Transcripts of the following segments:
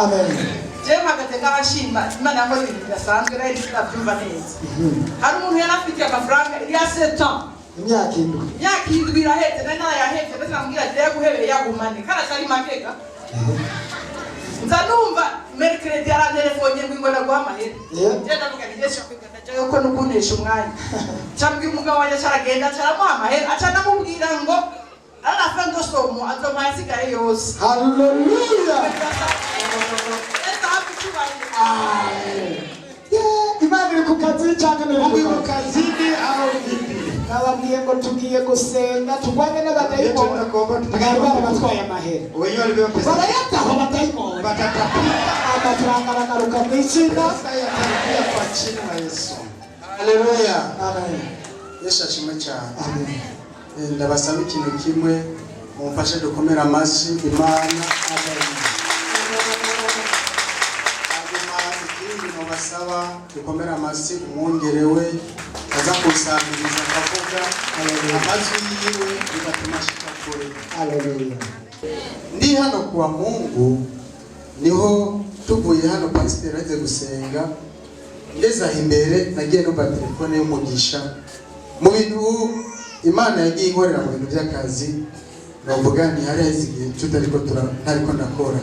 Amen. Jewe mpagaze nk'abashima Imana yakoze ibintu bidasanzwe, nayo sinabyumva neza. Hari umuntu yari afitiye amafaranga il y a 7 ans. Imyaka 7. Imyaka 7 iraheze, nari narayahevye, ndetse namubwira ati yaguhebeye yagumane kandi atari makega. Nza numva mercredi arantelefone ngo ingona guha amahera. Je ndavuga nti jesha kwiga ndajayo ko nukuntesha umwanya. Cambwira umugabo wanje, acaragenda, acaramuha amahera, aca namubwira ngo à la fin de ce mois azomuha asigaye yose. Haleluya. Ese hafi icyubahiro. Yeah, Imana iri ku kazi cyangwa ntiri Mungu ku yuko kazi? Kazini au vipi? Nababwiye ngo tugiye gusenga turwane n'abadayimoni bwari barabatwaye amahera. Wenyewe walibeba pesa. Barayataho abadayimoni. Watatapika. Amafaranga aragaruka mu izina. Pesa yatarudia kwa jina la Yesu. Haleluya. Amen. Yesu ashimwe cyane. Amen. Ndabasaba ikintu kimwe, mumfashe dukomere amashyi Imana. Amen. Hanyuma ikindi nobasaba, dukomere amashyi umwungere we aza kusambiriza akavuga amajwi yiwe bigatuma ashika kure. Haleluya. Ndi hano kuwa Mungu, niho tuvuye hano, pasiteri aje gusenga, ngeze aho imbere nagiye numva telefone y'umugisha. Mu bintu Imana yagiye inkorera mu bintu by'akazi, navuga nti hari haheze igihe tutariko ntariko ndakora,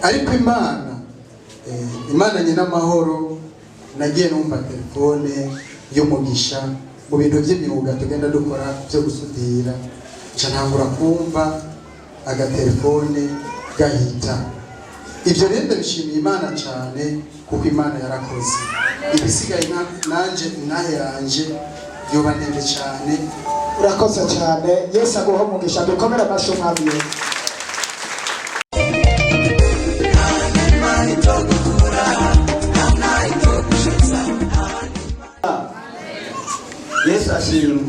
ariko Imana Imana nyina amahoro, nagiye numva telefone y'umugisha mu bintu by'imyuga tugenda dukora byo gusudira, nca ntangura kumva agatelefone gahita. Ibyo rero ndabishimiye Imana cyane kuko Imana yarakoze. Ibisigaye nanje intahe yanje yoba ndende cyane. Urakoze cyane, Yesu aguha umugisha. Dukomere amashyi umwami Yesu. Yesu ashimwe,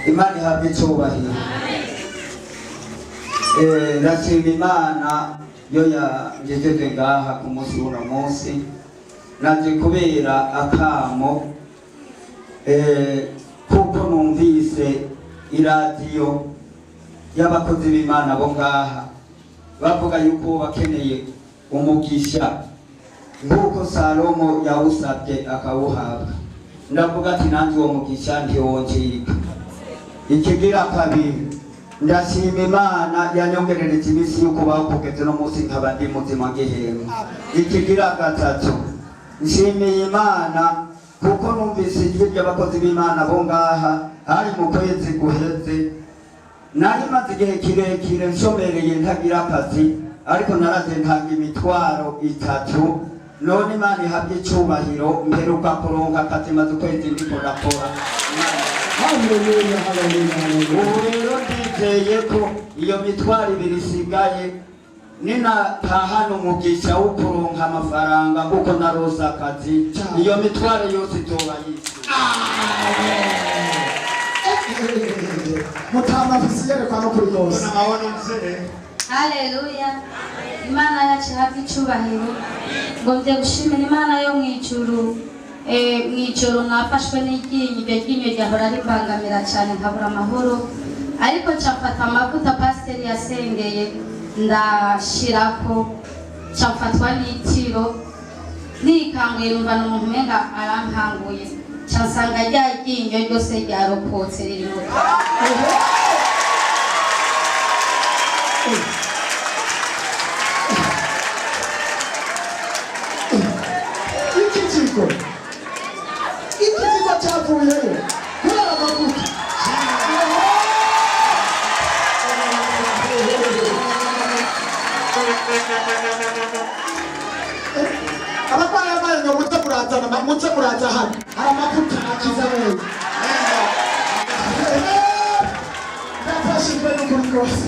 Imana ihabwe icyubahiro. Ndashima Imana yo yangejeje ngaha ku munsi w'uno munsi. Naje kubera akamo, kuko numvise iradiyo y'abakozi b'Imana bo ngaha bavuga yuko bakeneye umugisha nk'uko Salomo yawusabye akawuhabwa. Ndavuga ati nanjye uwo mugisha ntiwoncika. Ikigira kabiri, ndashima Imana yanyongerereje iminsi yo kubaho kugeza uno munsi, nkaba ndi muzima ngihema. Ikigira gatatu, nshimiye Imana kuko numvise ijwi ry'abakozi b'Imana bo ngaha hari mu kwezi guheze. Nari maze igihe kirekire nshomereye ntagira akazi, ariko naraze ntanga imitwaro itatu. None Imana ihabye icyubahiro, mperuka kuronka akazi, maze ukwezi ndiko ndakora. Haleluya, haleluya, haleluya. Ubu rero ndizeye ko iyo mitwaro ibiri isigaye, ninatahana umugisha wo kuronka amafaranga kuko narose akazi, iyo mitwaro yose izoba yishyuwe. Mutama afise iyerekwa no kuri rwose. Maono mzee. Haleluya. Imana yacu ihabwe icyubahiro. Ngombye gushimira Imana yo mu ijuru. Mu ijoro nafashwe n'iryinyo, iryo ryinyo ryahora rimbangamira cyane nkabura amahoro. Ariko nca mfata amavuta pasiteri yasengeye ndashirako, nca mfatwa n'itiro. Nikanguye numva ni umuntu umenga arankanguye. Nca nsanga rya ryinyo ryose ryarokotse riri mu kanwa. Iki kigo cyavuyeyo kubera amavuta. Abarwayi amenyo muze murazana, muze muraza hano hari amavuta akiza neza. Ndafashijwe n'ukuri rwose.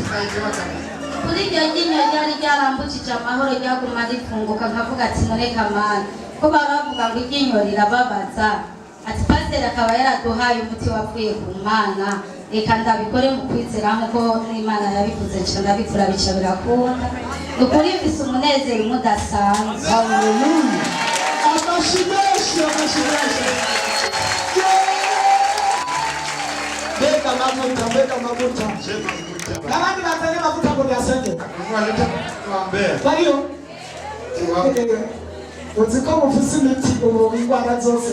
Kuri iryo ryinyo ryari ryarambukije amahoro, ryaguma rifunguka, nkavuga ati mureka mani ko baba bavuga ngo iryinyo rirababaza, ati pasiteri akaba yaraduhaye umuti wavuye ku Mana, reka ndabikore mu kwizera nk'uko n'Imana yabivuze. Nca ndabikora, bica birakunda. Ni ukuri mfise umunezero mudasanzwe. Haleluya, amashi menshi, amashi menshi. Yeah! Mbega amavuta, mbega amavuta! N'abandi bazanye amavuta ngo niyasenge. Mungu aleta wa Mbeya. Bariyo. Uzi ko mufise imiti ubu, indwara zose.